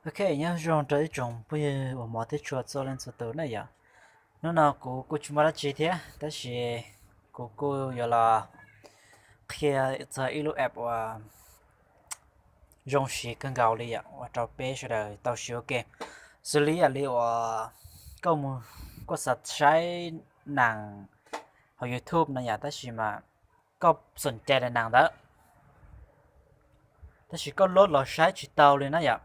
Ok, nyob zoo rau ib tsoom phooj ywg uas hmov thiab tshua txhua leej txhua tus na yom. Hnub no kuv kuj tsis muaj dab tsi thiab, tab sis kuv kuj yuav los qhia txog ib lub app uas zoo siv kawg nkaus li yom, ua rau peb sawv daws tau siv ua ke. Xws li yam li uas koj mus, koj xav saib nees hauv YouTube no yom, tab sis mas koj xom cai li nees ntawd, tab sis koj load los saib tsis tau li na yom.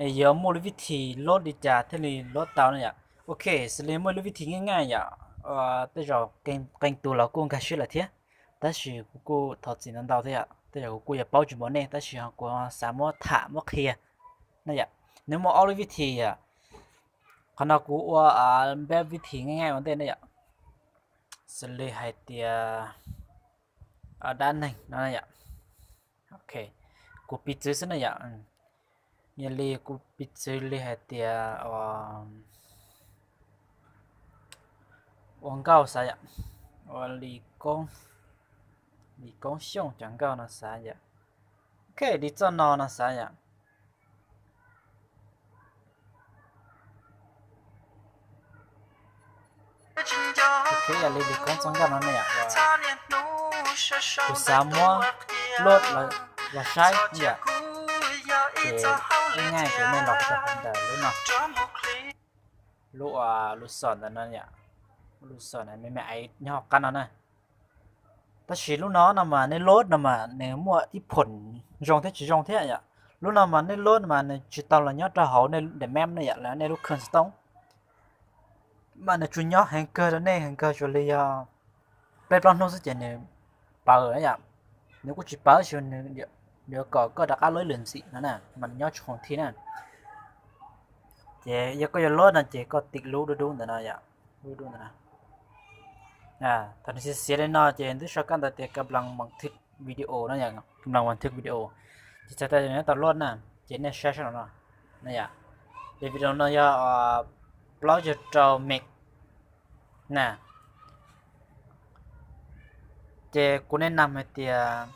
Es yuav muaj lub vib thim load li cas thiaj li load tau na yom? Ok, xws li muaj lub vib thim nyaj nyaj yom, tej zaum qee tus los kuj nkag siab lawm thiab, tab sis kuv kuj thov txim ntau ntau thiab yom, tej zaum kuv kuj yuav paub tsis npaum nej, tab sis kuv xav muab tham muab qhia na yom. Nws muaj ob lub vib thim yom. Qhov no kuv ua npeb vib thim nyaj nyaj ua ntej na yom. Xws li hais tias dab neeg no yom. Ok, kuv piv txwv xwb na yom. Yog li kuv piv txwv li hais tias ua nkauj xav yom, ua Lis Koob, Lis Koob Xyooj cov nkauj no xav yom. Ok, li txoj no no xav yom. Ok, yog li Lis Koob txoj nkauj no ne yom, kuv xav muab load los saib yom. Ces ib nyuag ces nej los rau ntawm lub no, lub, lub xom ntawm no yom, lub xom me me aiv nyob hauv qab no na. Tab sis lub no no mas nej load no mas nws muaj ib phoom zoo thiab tsis zoo thiab yom. Lub no mas nej load mas nws tsis tau los nyob rau hauv nej daim mem ne yom, los nej lub kheej xov tooj, mas nws tsuas nyob heev kawg rau nej heev kawg, tsuas li yog peb plaub hnub xwb ces nws paws yom. Nws kuj tsis paws, tsuas nws yuav kom koj rov qab load ib lwm ntxiv no na, mas nws nyob tsis khoom thi na. Ces yog koj yuav load no ces koj tim lub dub dub ntawm no yom, lub dub ntawm no. Thaum nws xiav xiav li no ces twb sau kab ntawv tias กำลังบันทึกวิดีโอ no, กำลังบันทึกวิดีโอ. Ces txhais tau nyob tau load na, ces nej saib sab no no, yom. Ces video no yog plaub caug rau meg na. Ces kuv nej nam hais tias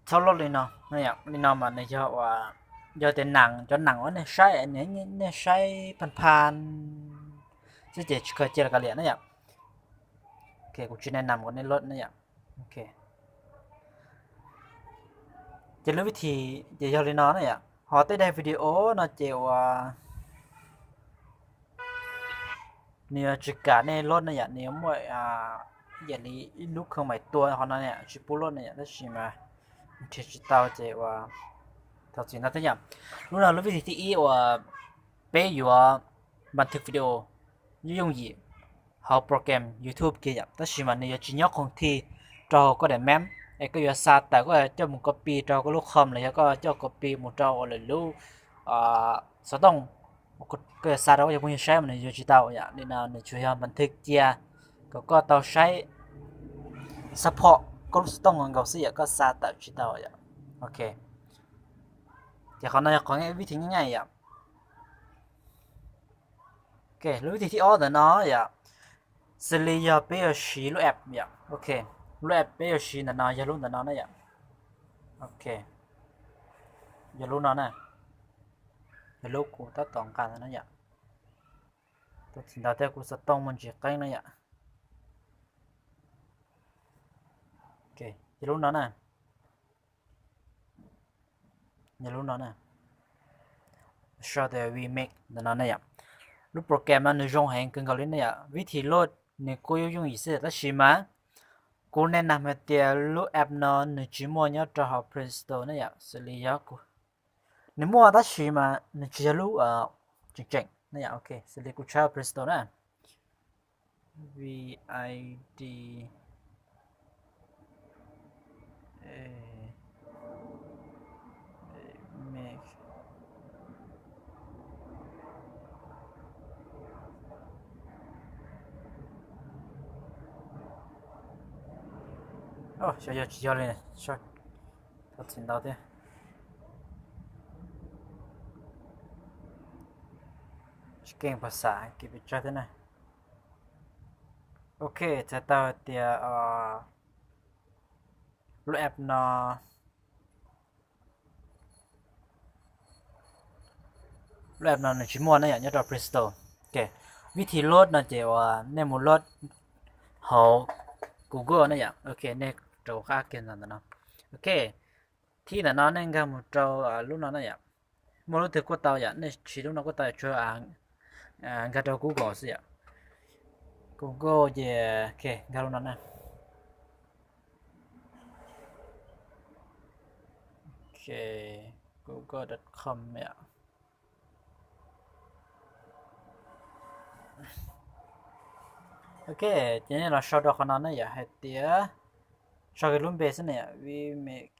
txhob load li no, li no mas nws yog ua, yog tias nees, cov nees uas nej saib, nej saib phan phan xwb ces tsis khaws cia los kav liam na yom. Ok, kuv tsis nej nam kom nej load na yom. Ok, ces lub vib thim ces yog li no na yom. Ho tej daim video no ces ua nws yuav tsis kam nej load na yom, nws yuav muaj yam li ib lub kheej mais tua qhov no tsis pub load na yom, tab sis mas nrhiav tsis tau ces ua thov txim ntau thiab yom. Lub no lub vib thim thib ib uas peb yuav บันทึกวิดีโอ yooj yooj yim hauv program YouTube kiag yom, tab sis mas nws yuav tsis nyob khoom thi rau hauv koj daim mem, es koj yuav xa tawm koj coj mus copy rau koj lub com los yog koj coj copy mus rau ua lwm lub xov tooj, koj yuav xa rau koj cov phooj ywg saib mas nws yuav tsis tau yom. Li no nws tsuas yog บันทึก cia kom koj tau saib, support koj lub xov tooj nkaus xwb yom, koj xa tawm tsis tau yom. Ok, ces qhov no yog qhov vib thim nyaj nyaj yom. Ok, lub vib thim thib ob ntawm no yom, xws li yog peb yuav siv lub app yom. Ok, lub app peb yuav siv ntawm no yog lub ntawm no na yom. Ok, yog lub no na, yog lub kuv tab tom nqa ntawm no yom. Thov txim ntau thiab kuv xov tooj muaj ntsis qeeb na yom. Ok, yog lub no na, yog lub no na, sau tias vmake ntawm no ne yom. Lub program no nws zoo heev kawg nkaus li ne yom, vib thim load nws kuj yooj yooj yim xwb tab sis mas kuv nej nam hais tias lub app no nws tsis muaj nyob rau hauv Play Store ne yom, xws li yog kuv, nws muaj tab sis mas nws tsis yog lub tseem tseem ne yom. Ok, xws li kuv tshawb Play Store na, V I D, xyov yog tsis yog li, thov txim ntau thiab. Tsis keej phas xas kis pes tsawg thiab na. Ok, txhais tau hais tias lub app no, Lub app no nws tsis muaj na yom, nyob rau Play Store. Ok, vib thi load no ces uas nej mus load hauv Google na yom. Ok, nej rau qab kiag ntawm no. Ok, thib ntawm no nej nkag mus rau lub no na yom. Muaj lub twg kuj tau yom, nej siv lub no kuj tau, tsuas nkag rau Google xwb yom. Google ces, ok, nkag lub no na. Ok, google dot com yom. Ok, ces nej los sau rau qhov no ne yom, hais tias sau kiag lub npe xwb ne yom, vmake.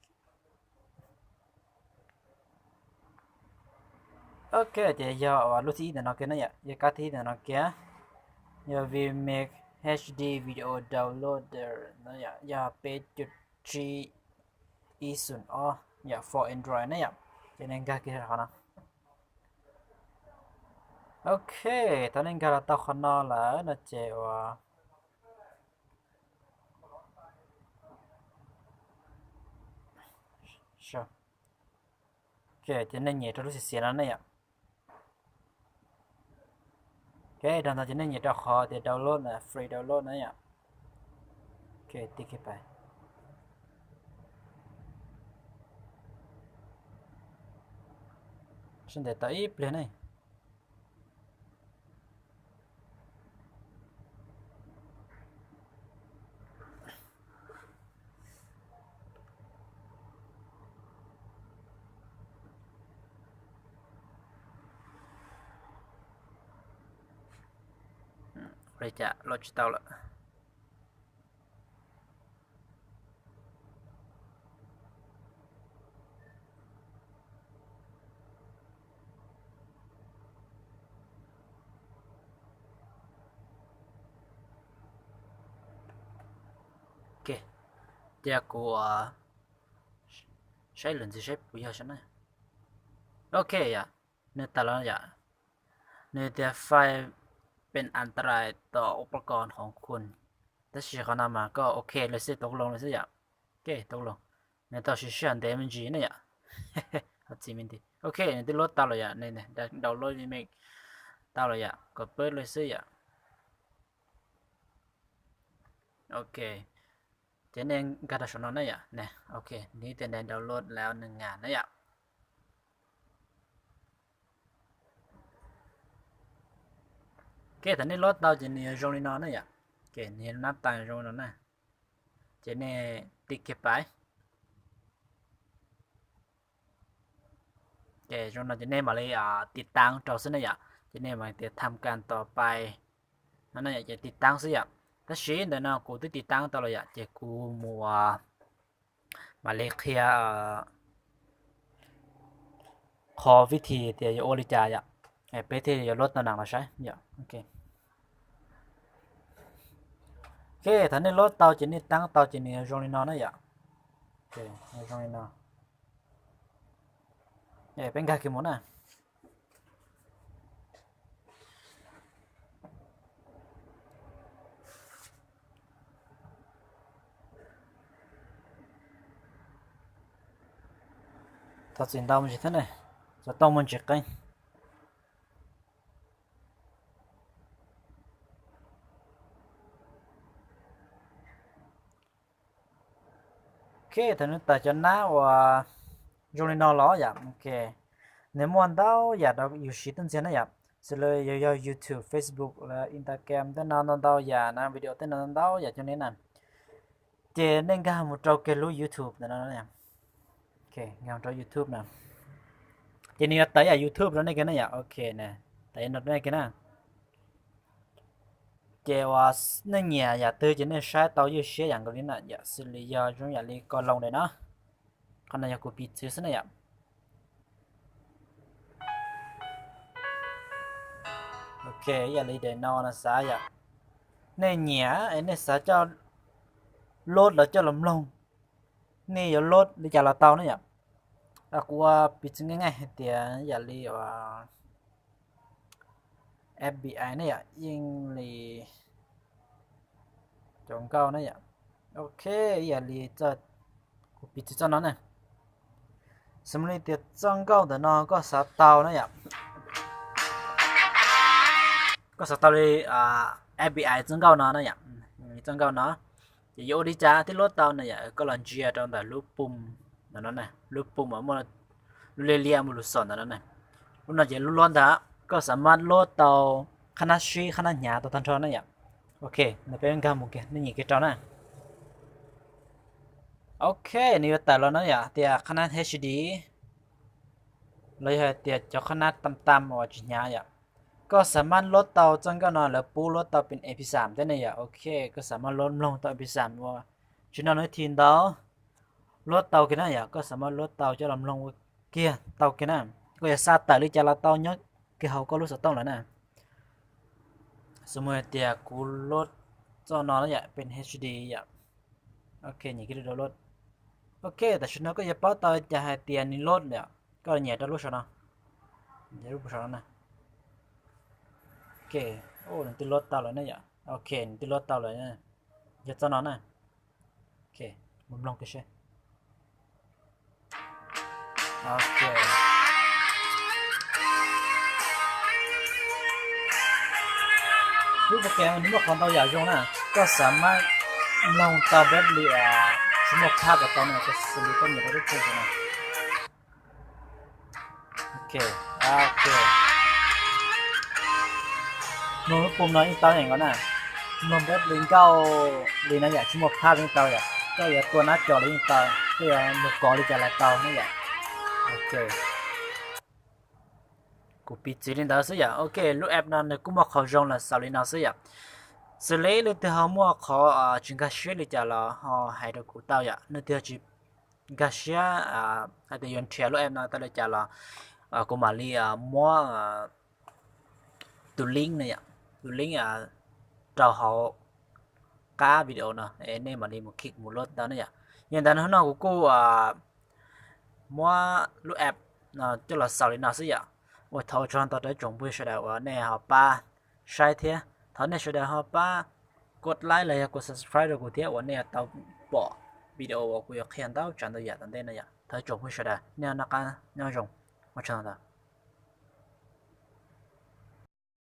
Ok, ces yog lub thib ib ntawm no kiag ne yom, yog kab thib ib ntawm no kiag, yog vmake H D video downloader no yom, yog peb cuj tsib ib xoom ob yom, for Android ne yom. Ces nej nkag kiag qhov no. Ok, thaum nej nkag los tau qhov no lawm no ces uas, ok, ces nej nyem rau lub xiav xiav no ne yom. Ok, rau ntawd ces nej nyem rau qhov tias download na, free download na yom. Ok, tig kiag pais. Sawv ntev tau ib pliag ne. Ua li cas los tsis tau lawm? Ok, cia kuv saib lwm ntxiv saib puas yog saib na. Ok yom, nws tawm los yom, nws tias ไฟล์เป็นอันตรายต่ออุปกรณ์ของคุณ tab sis qhov no mas koj ok lawm xwb, tau loo lawm xwb yom. Ok, tau loo. Nws tau siv sij hawm ntev me ntsis ne yom. Ho txiv me ntsis. Ok, nws twb load tau lawm yom, download me tau lawm yom, kom pab lawm xwb yom. Ok, ces nej nkag rau saum no ne yom, ne, ok, nws tias download แล้ว หนึ่ง งาน na yom. Ok, thaum nej load tau ces nws yuav zoo li no ne yom. Ok, nws yuav nab tas zoo no na. Ces nej tig kiag pais. Ces zoo no ces nej mam li tiv taab rau xwb ne yom. Ces nej mam tias ทำการต่อไป no na yom, ces tiv taab xwb yom. Tab sis ntawm no kuv twb tiv taab tau lawm yom, ces kuv mus mam li qhia qhov vib thi tias yuav ua li cas yom, peb thiaj yuav load tau nees los saib yom. Ok, thaum nej load tau ces nej taab tau ces nws yuav zoo li no na yom. Zoo li no. Peb nkag kiag mus na. Thov txim ntau me ntsis thiab ne, xov tooj muaj ntsis qeeb. Ok, thaum nws tawm cov nab uas zoo li no los yom, ok, nws muaj ntau yam rau yus siv tuaj ntxiag na yom, xws li yog YouTube, Facebook, Instagram, tej no ntau ntau yam na, video tej no ntau yam cov ne na. Ces nej nkag mus rau kiag lub YouTube ntawm no, nkag mus rau YouTube na. Ces nws yuav tawm yam YouTube rau nej kiag na yom, ok na, tawm no rau nej kiag na. Ces uas nej nyiam yam twg ces nej saib tau ywj siab yam nkaus li na yom, xws li yog zoo yam li ko loo daim no. Qhov no yog kuv piv txwv xwb na yom. Ok, yam li daim no no xav yom, nej nyiam es nej xav coj load los coj los mloog, nej yuav load li cas los tau ne yom. Kuv piv txwv nqaij nqaij hais tias yam li F B I ne yom, yeej li cov nkauj na yom. Ok, yam li kuv piv txwv txoj no na. Xws li tias txoj nkauj ntawm no koj xav tau na yom, Koj xav tau li F B I txoj nkauj no na yom, txoj nkauj no. Ces yuav ua li cas thiaj load tau na yom? Koj los ntsia rau ntawm lub pum no, lub pum uas muaj lub liab liab muaj lus xom ntawm no na. Lub no ces lub load ntag. Koj xav mas load tau qhab nab sib qhab nab hnyav tau tag nrho na yom. Ok, no peb nkag mus kiag, nej nyem kiag rau na. Ok, nws yuav tawm los na yom, tias qhab nab H D los yog hais tias cov qhab nab tam tam uas tsis hnyav yom. Koj xav mas load tau txoj nkauj no, lawv pub load tau pem M P three thiab ne yom. Ok, koj xav mas load mloog tau M P three uas tsis noj nws thi ntau, load tau kiag na yom. Koj xav mas load tau coj los mloog ua kiag tau kiag na. Koj yuav xa tawm li cas los tau nyob kiag hauv koj lub xov tooj lawm na. Xws mus hais tias kuv load txoj no na yom, pem H D yom. Ok, nyem kiag rau load. Ok, tam sim no koj yuav paub tau cas hais tias nws load yom, koj nyem rau lub saum no, lub saum no na. Ok, nws twb load tau lawm na yom. Ok, nws twb load tau lawm, yog txoj no na. Ok, mus mloog kiag seb. Ok, lub program nws muaj qhov ntau yam zoo na, koj xav mas mloog tau peb li tsis muaj phab kom tau no, xws li koj nyem rau lub pum no. Ok, ok, mloog lub pum no yeej tau ib yam nkaus na. Mloog peb li nkauj li no yom, tsis muaj phab los yeej tau yom, koj yuav tua nab co los yeej tau, koj yuav mus kov li cas los tau na yom. Ok, kuv piv txwv li ntawd xwb yom. Ok, lub app no nws kuj muaj qhov zoo los xaus li no xwb yom. Xws li leej twg ho muaj qhov tsis nkag siab li cas los ho hais rau kuv tau yom. Leej twg ho tsis nkag siab hais tias yuav nrhiav lub app no tau li cas los kuv mam li muab tus link na yom, tus link rau hauv qab video no es nej mam li mus khij mus load tau na yom. Yog li ntawd hnub no kuv kuj muab lub app no coj los xaus li no xwb yom. Ua tsaug ntau rau ib tsoom phooj ywg sawv daws uas nej ho pab saib thiab thov nej sawv daws ho pab kuv like los yog kuv subscribe rau kuv thiab uas nej yuav tau pom video uas kuv yuav qhia ntau tsav ntau yam tom ntej no yom. Thov ib tsoom phooj ywg sawv daws nej noj qab nyob zoo, ua tsaug ntau.